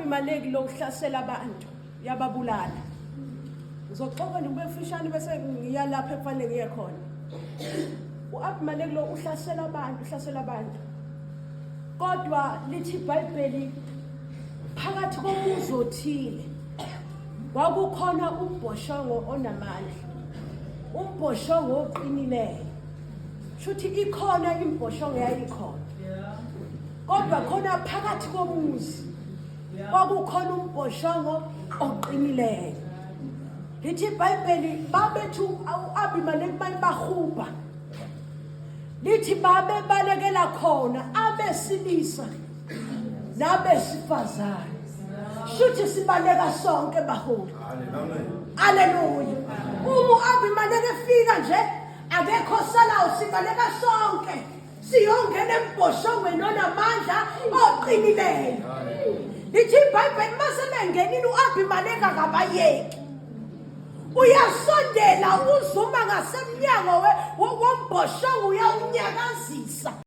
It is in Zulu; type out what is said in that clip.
U-Abimeleki lo uhlasela abantu, uyababulala. Ngizoxoxa nje kube mfishane bese ngiya lapho ekufanele ngiye khona. U-Abimeleki lo uhlasela abantu, uhlasela abantu. Kodwa lithi iBhayibheli phakathi komuzi othile kwakukhona umbhoshongo onamandla, umbhoshongo oqinileyo. Shuthi ikhona imbhoshongo yayikhona. Kodwa khona phakathi komuzi kwakukhona umbhoshongo oqinileyo. Lithi iBhayibheli babethi u-Abimeleki bayibahubha. Lithi babebalekela khona abesilisa nabesifazane. Shuthi sibaleka sonke baholi. Haleluya. Uma u-Abimeleki efika nje akekho salayo sibaleka sonke. Siyongena embhoshongweni onamandla oqinileyo. Lithi iBhayibheli uma sebengenile u-Abimeleki akabayeki. Uyasondela uzuma ngasemnyango wombhoshongo uyawunyakazisa.